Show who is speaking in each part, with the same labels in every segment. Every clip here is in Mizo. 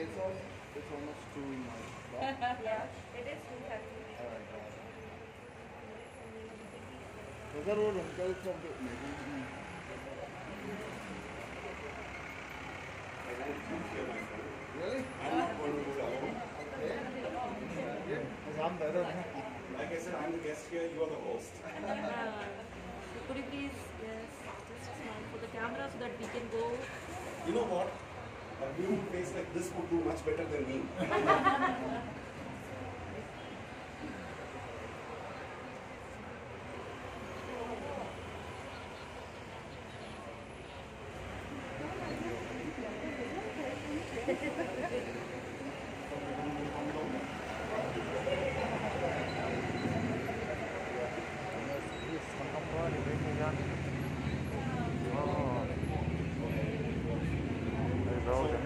Speaker 1: It's almost, it's almost 2 in my clock.
Speaker 2: Yeah, it is 2:30.
Speaker 1: Alright, Really?
Speaker 3: I'm not going to do it alone.
Speaker 1: Okay.
Speaker 3: Like I said, I'm the guest here, you are the host.
Speaker 2: So could you please, yes, just smile for the camera so that we can go.
Speaker 3: You know what? A new face like this would do much better than me.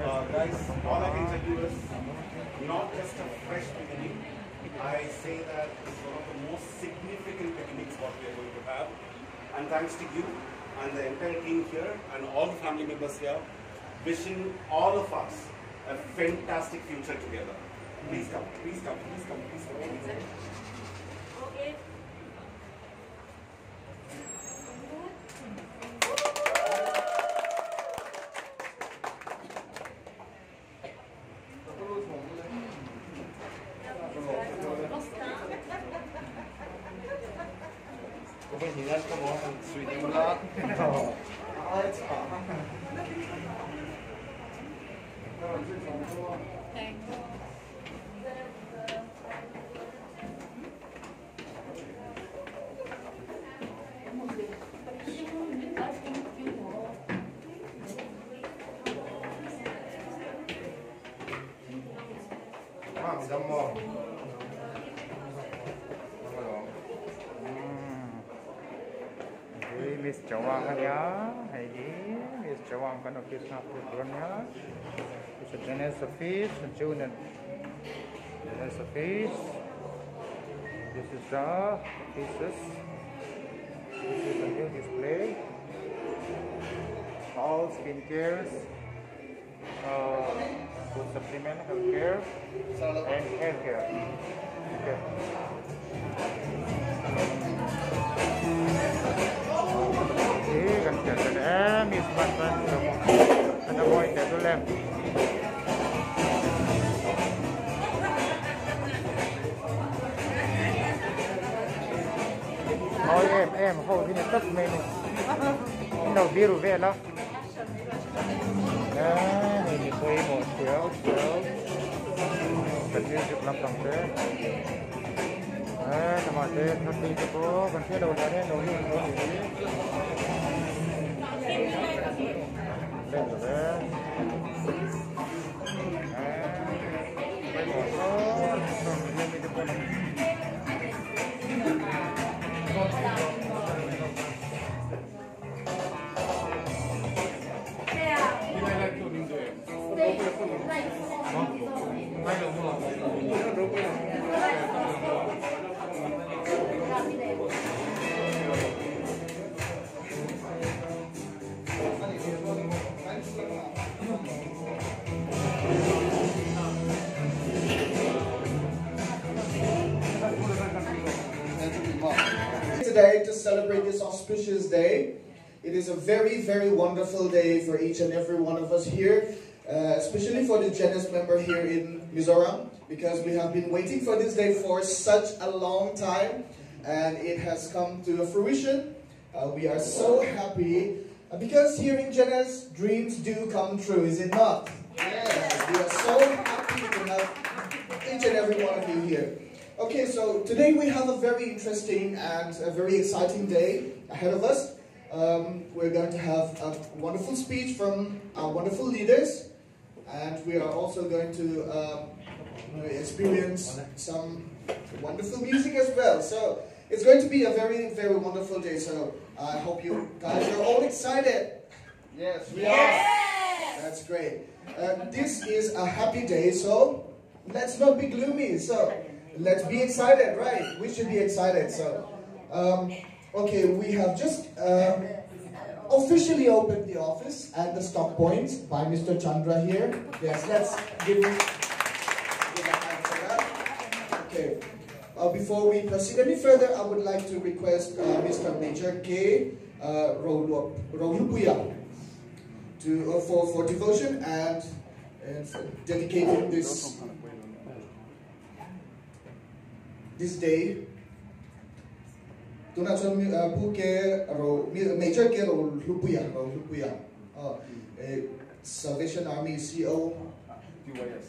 Speaker 3: So, guys, all I can tell you is not just a fresh beginning. I say that it's one of the most significant beginnings what we are going to have. And thanks to you and the entire team here and all the family members here, wishing all of us a fantastic future together. Please come, please come, please come, please come. Please come.
Speaker 2: Okay. Thank you.
Speaker 4: Miss Chawang ania hei hi Miss Chawang kan office na put dawn ania it's a Jeunesse office June Jeunesse office this is the offices this is a new display all skin cares uh food supplement health care and hair care okay. Kan pian em Miss Ban Ban kan mawi teh lul em. Mawi em em ho hi ni tlat mai a ni an lo biru vel a hei mi pawimawh thiau thiau kan music lampang te lamah te thirty te pawh kan hriat loh dan hian lo lut tawh a nih hi.
Speaker 5: Today to celebrate this auspicious day. It is a very, very wonderful day for each and every one of us here, especially for the Jeunesse member here in Mizoram, because we have been waiting for this day for such a long time, and it has come to a fruition. We are so happy because here in Jeunesse, dreams do come true, is it not? Yes, we are so happy to have each and every one of you here. Okay, so today we have a very interesting and a very exciting day ahead of us. We're going to have a wonderful speech from our wonderful leaders, and we are also going to experience some wonderful music as well. So it's going to be a very, very wonderful day. So I hope you guys are all excited.
Speaker 1: Yes,
Speaker 5: we are.
Speaker 2: Yes!
Speaker 5: That's great. This is a happy day, so let's not be gloomy. So let's be excited, right? We should be excited. So, okay, we have just officially open the office and the stock point by Mr. Chandra here. Yes, let's give give a hand for that. Okay. Before we proceed any further, I would like to request Mr. Major K. Rohlupuia to for devotion and for dedicating this day. Tuna chuan Pu K Ro Major K Rohlupuia Rohlupuia Salvation Army CO
Speaker 1: DYS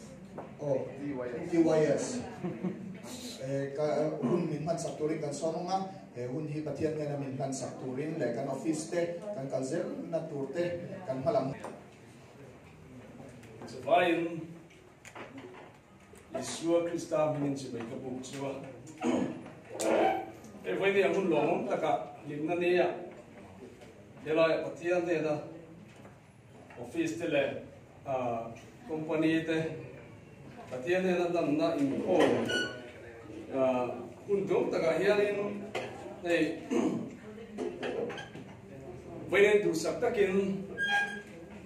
Speaker 5: Oh
Speaker 1: DYS
Speaker 5: DYS ka hun min hman sak turin kan sawm anga he hun hi Pathian hian a min hman sak turin leh kan office te kan kal zel na tur te kan hmalam.
Speaker 6: Chuvaiin Isua Krista hmingin chibai ka buk chu a. Hei vawiin a hun lawmawm takah hlimna nia helai Pathian hnena office te leh company te Pathian hnena hlanna inkhawm hun tum takah hianin hei vawiin duhsak takin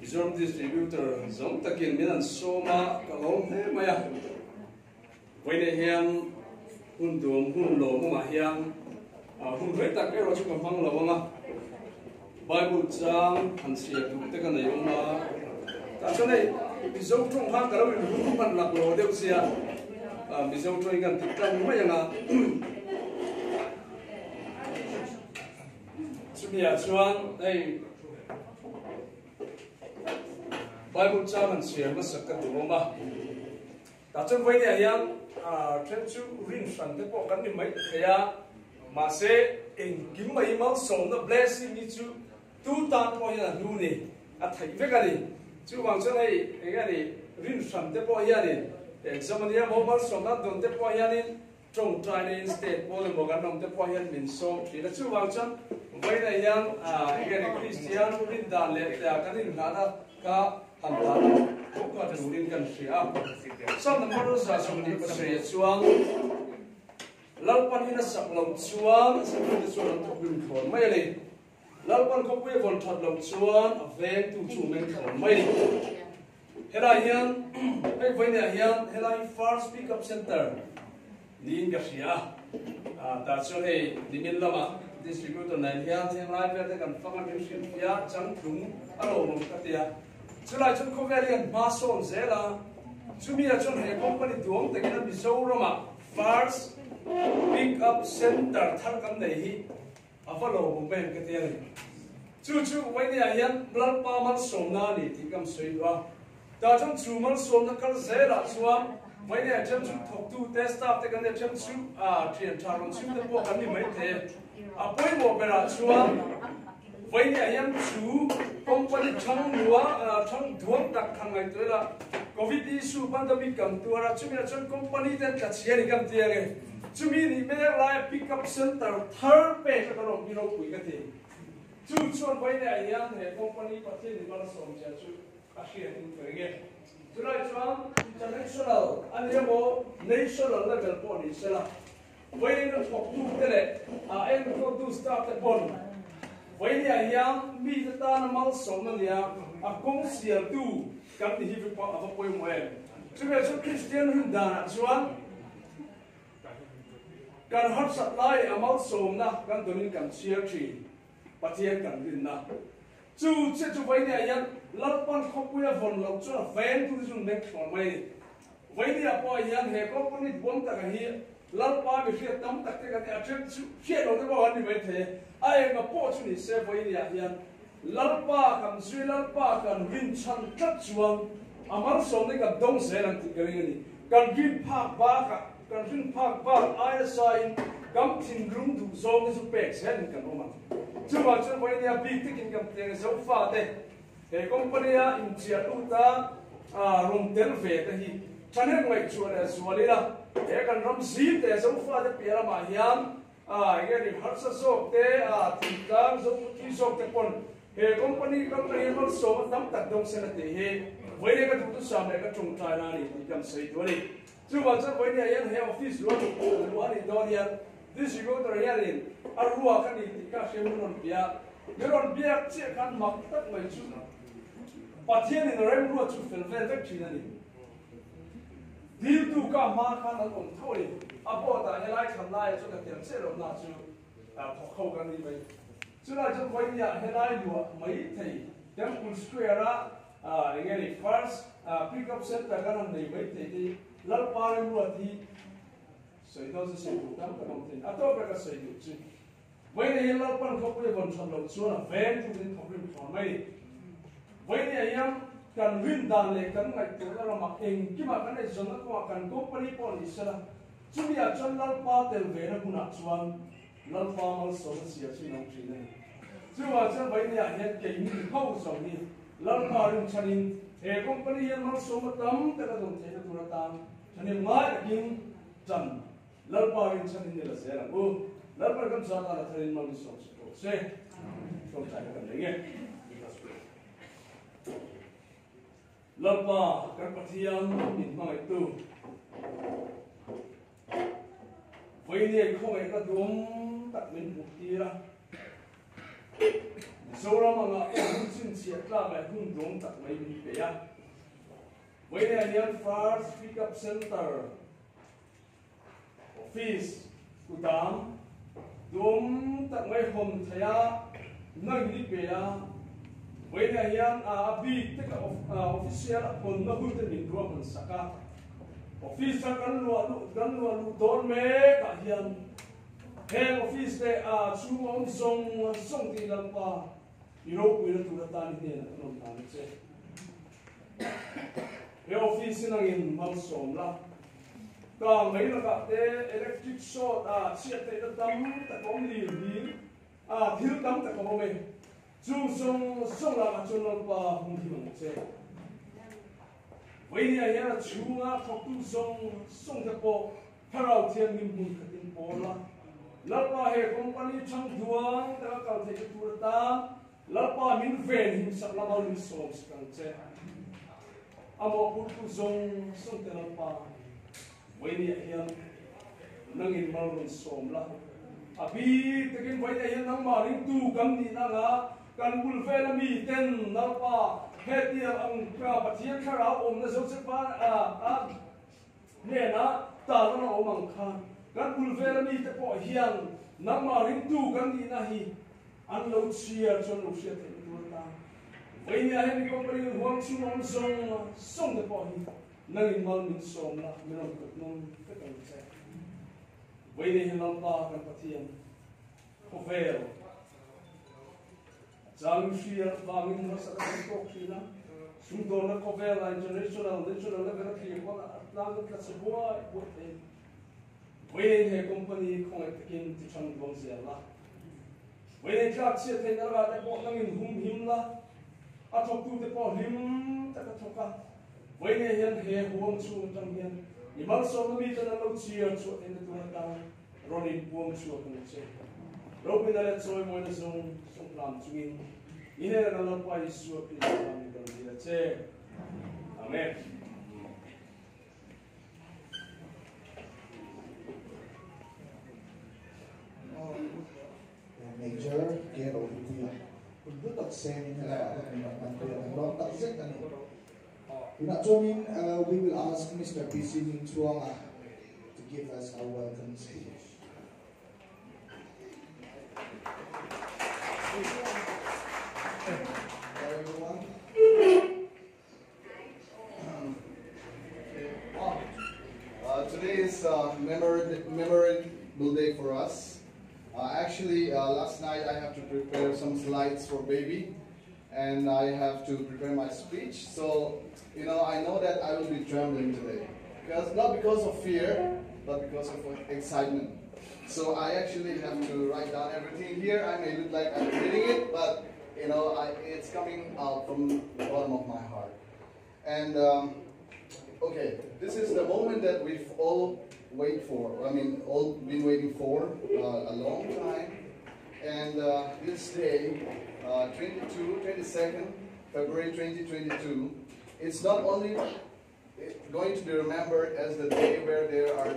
Speaker 6: Mizoram distributor zawng takin min an sawm a, ka lawm hle mai a. Vawiin hian hun duam hun lawmawmah hian hun rei tak erawh chu ka hmang lo ang a. Bible chang han chhiar duh te ka nei awm a. Tah chuan hei Mizo tawng khan ka lo inrung hman lak lo deuh sia, Mizo tawngin kan ti tlang mai ang a. Chumiah chuan hei Bible chang han chhiar hmasak ka duh awm a. Tah chuan vawinia hian then chu rin hran te pawh kan ni mai thei a, mahse engkim mai malsawmna blessing hi chu tu tan pawh hian a hnu ni a theih vek a ni. Chuvang chuan hei eng nge ni rin hran te pawh hianin exam ania maw malsawmna dawn te pawh hianin Tawngtai neiin state pawl emaw kan awm te pawh hian min sawm thin a, chuvang chuan vawiinah hian enge ni Kristian rin dan leh tia kan inngahna kha han dah lo bawk a turin kan hria a. Psalm number 27 chuan Lalpan in a sak loh chuan a saktu te chuan an thawk rim thlawn mai a ni. Lalpan khawpui a vawn that loh chuan a vengtu chu meng thlawn mai a ni. Helai hian, hei vawiinah hian helai First Pick Up Center niin ka hria a, tah chuan hei nimin lamah distributor nen hian thenglai vel te kan fang a min hrilh pui a, changtlung a lawmawm ka ti a. Chulai chuan khawvel hian hma sawn zel a, chumi ah chuan he company duang takin a Mizoramah First Pick Up Center thar kan nei hi A va lawmawm em ka ti a ni. Chu chu Uainiah hian Lalpa malsawmna a ni tih ka sawi duh a. Tah chuan chu malsawmna kal zelah chuan Uainiah then chu thawktute, staff te kan nia then chu thian tha rawn chhim te pawh kan ni mai thei e. A pawimawh berah chuan Uainiah hian chu company thang nua, thang duang tak khan ngaihtuah ila Covid issue pandemic kan tuar a, chumi ah chuan company te an tla chhia a ni kan ti ang e. Chumi nih mek laia pick up center thar pek a kan awm hi ropui ka ti. Chu chuan vawiinah hian he company Pathian in malsawm zia chu a hriat in ka ring e. Chulai chuan international a ni emaw national level pawh ni sela, vawiin a thawktu te leh a enkawltu staff te pawn vawiinah hian mite tana malsawmna nia a kawng sialtu kan ni hi a va pawimawh em. Chumi chu Kristian rin danah chuan Kan harsat lai a malsawmna kan dawnin kan chhiar thin, Pathian kan rinna. Chu che chu Vainiah hian Lalpan khawpui a vawn loh chuan a veng tur chu nek thlawn mai a ni. Vainiah pawh hian he company duang taka hi Lalpa mi hriat tam tak te kan ni, a then chu hriat loh te pawh an ni mai thei e. A enga pawh chu ni se Vainiah hian Lalpa kan zui, Lalpa kan rin chhan tlat chuan a malsawmna kan dawng zel ang tih ka ring a ni. Kan rin phak bakah, kan rin phak bak aia sain kan thinlung duh zawng te chu pek zelin kan awm ang. Chuvang chuan vawinia bik takin kan piang Zofa te he company-a inchiah lut a rawn tel ve te hi thahnem ngaihtuah leh zual ila he kan ram zim te Zofa te piah lamah hian A, enge ni harsa zawk te, a, thingtlang zo thi zawk te pawn he company company hi malsawm a tam tak dawng sen a tih hi vawiin ka duhthusam leh ka tawngtai na a ni tih kan sawi duh a ni. Chuvang chuan vawiin ah hian he office luah luah a nih dawn hian distributor hianin a ruak a ni tih ka hria hun rawn piah. Mi rawn biak chiah khan mak tak mai chu Pathianin remruat chu fel vel vek thin a ni. Diltu ka hma khan an awm tho a ni. A board-ah helai thlan laiah chuan ka tel chiah lo na chu thawk ho kan ni mai. Chulai chuan vawinia helai luah mai thei Temple Square-a eng nge ni First Pick-up Centre kan han nei mai thei te hi Lalpa remruat hi sawi dawn chu sawi duh tam tak awm thei. A tawp ber ka sawi duh chu vawinia hian Lalpan khawpui a vawn that loh chuan a veng turin thawk rim thawn mai ni. Vawinia hian kan rin dan leh kan ngaihtuahna ramah engkimah kan eizawnna kawngah kan company pawh ni sela chumiah chuan Lalpa tel vena hmunah chuan Lalpa malsawmna chhia chu in awm thin a ni. Chuvang chuan vawinia hian keini ho zawng hi Lalpa rinchhanin he company hian malsawmna tam tak a dawn theihna tur atan thahnem ngai takin tan Lalpa rinchhanin ni la zel ang u. Lalpa kan zat a la tharin mal min sawm si tawh se. Tawngtai na kan nei nge. Let us pray. Lalpa kan Pathian min hmangaihtu Vawinia khawngaihna duam tak min hmuh tir a. Mizoram anga pawh hun chhinchhiah tlak leh hun duam tak mai min pe a. Vawinia hian First Pick-up Center Office kutang duam tak mai hawn thei a, nang i pe a. Vawinia hian a bik taka official a hawnna hun te min ruahman sak a. Office a kan luah luh kan luah luh dawn mek ah hian heng office leh a chhung a awm zawng zawng tih Lalpa i ropuina tur atan i hnenah kan awm dan a che. He office in angin malsawm la, kang mai lakah te electric short a chhiat theihna tam tak a awm lir hi a thil tam tak a awm e. Chung zawng zawng lakah chuan Lalpa hung him ang che. Vawinia hian a chhunga thawktu zawng zawng te pawh Thlarau Thianghlim hmun khatin pawl a, Lalpa he company thang duang taka kal theihna tur atan Lalpa min ven him sak lama min sawm sak ang che. A mawhphurtu zawng zawng te Lalpa vawinia hian nangin mal rawn sawm la. A bik takin vawinia hian nangmah ringtu kan nihna anga kan bul vela mi ten Lalpa hetiang ang ka Pathian thlarau awmna Joseph a hnena tarlan a awm ang kha kan bul vela mi te pawh hian nangmah ringtu kan nihna hi an lo chhiar chuan lo hriat theih tur atan vawinia hemi company huang chhung awm zawng zawng te pawh hi nangin mal min sawm la min rawn kut nawn vek ang che. Vawinia hi Lalpa kan Pathian khawvel a chang hria vangin harsa ka kan tawk thin a, sumdawnna khawvel a international national level a thlir pawn a tlang kan tla chhe buai buai thei. Vawiin he company khawngaih takin ti than duang zel la. Vawiin tlak chhiat theihna lakah te pawh nangin hum him la, a thawktute pawh hlim taka thawk a. Vawiin hian he huang chhung atang hian i malsawmna miten an lo chhiar chhuah theihna tur atan rawn inpuang chhuak ang che. Ropuina leh chawimawina zawng zawng hlam chungin i hnenah kan Lalpa Isua Krista min rawn dil a che. Amen.
Speaker 5: Major K Rohlupuia hun hlu tak sengin helai ah hian min rawn hmanpui a, kan lawm tak zet a ni. Tunah chuanin we will ask Mister PC Hmingchhuanga to give us a welcome speech. Hello everyone.
Speaker 1: Today is a memorable day for us. Actually, last night I have to prepare some slides for baby, and I have to prepare my speech. So, I know that I will be trembling today. Not because of fear, but because of excitement. So I actually have to write down everything here. I may look like I'm reading it, but it's coming out from the bottom of my heart. This is the moment that we've all wait for. I mean, all been waiting for a long time. And this day, 22nd February 2022, it's not only going to be remembered as the day where there are,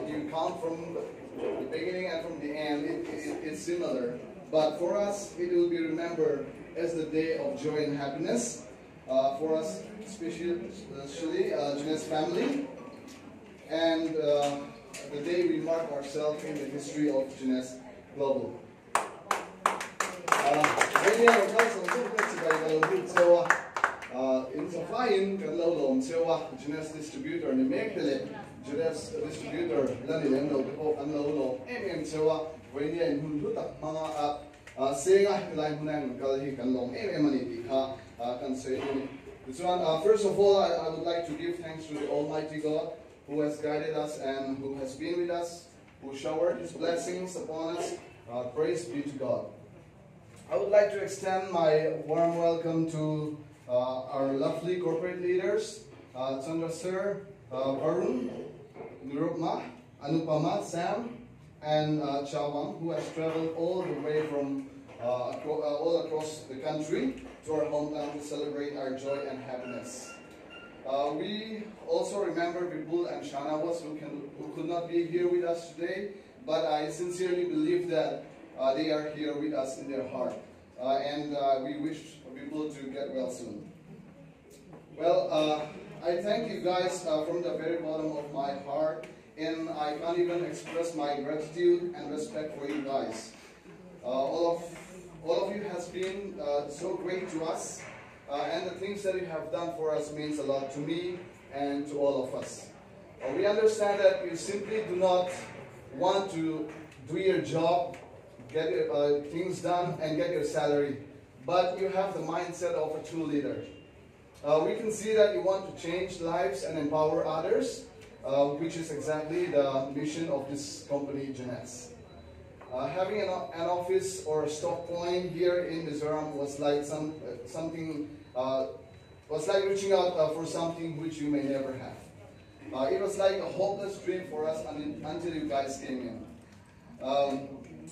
Speaker 1: you count from the beginning and from the end, it's similar. But for us, it will be remembered as the day of joy and happiness. For us, especially Jeunesse family, and the day we mark ourselves in the history of Jeunesse Global. In Safain, kan lo lom chewa Jeunesse distributor ni mek tele Jeunesse distributor lani lem lo te an lo lo em em chewa voinia in hun lu tak manga a senga lai hunan kal hi kan long em em ani ti kha kan sei ni. Chuan first of all, I would like to give thanks to the Almighty God who has guided us and who has been with us, who showered His blessings upon us. Praise be to God. I would like to extend my warm welcome to our lovely corporate leaders, Chandra Sir, Varun, Nirupma, Anupama, Sam, and Chawang, who has traveled all the way from all across the country to our hometown to celebrate our joy and happiness. We also remember Vipul and Shanawaz who could not be here with us today, but I sincerely believe that they are here with us in their heart. And we wish Vipul to get well soon. Well, I thank you guys from the very bottom of my heart, and I can't even express my gratitude and respect for you guys. All of you has been so great to us, and the things that you have done for us means a lot to me and to all of us. We understand that you simply do not want to do your job, get your things done, and get your salary, but you have the mindset of a true leader. We can see that you want to change lives and empower others, which is exactly the mission of this company, Jeunesse. Having an office or a stock point here in Mizoram was like was like reaching out for something which you may never have. It was like a hopeless dream for us until you guys came in.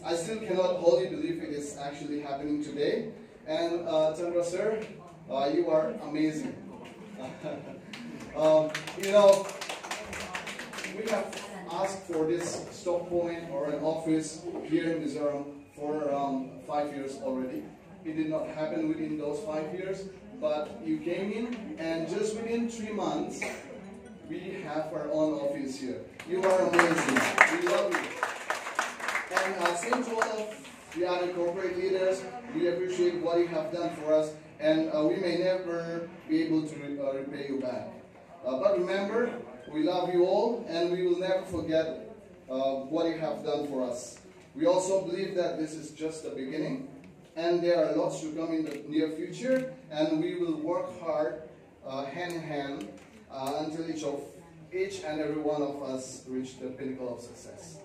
Speaker 1: I still cannot wholly believe it is actually happening today. And Chandra sir, you are amazing. We have asked for this stock point or an office here in Mizoram for around 5 years already. It did not happen within those 5 years, but you came in and just within 3 months, we have our own office here. You are amazing. We love you. And same to all of the other corporate leaders, we appreciate what you have done for us, and we may never be able to repay you back. But remember, we love you all, and we will never forget what you have done for us. We also believe that this is just the beginning, and there are lots to come in the near future, and we will work hard, hand in hand, until each and every one of us reach the pinnacle of success.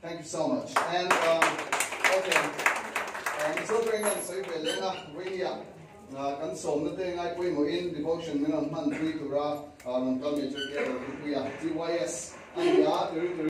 Speaker 1: Thank you so much. And okay, so during that, so kan som na te ngai pui mo in devotion min an man pui tura ron kal major ke ro puya TYS an ya.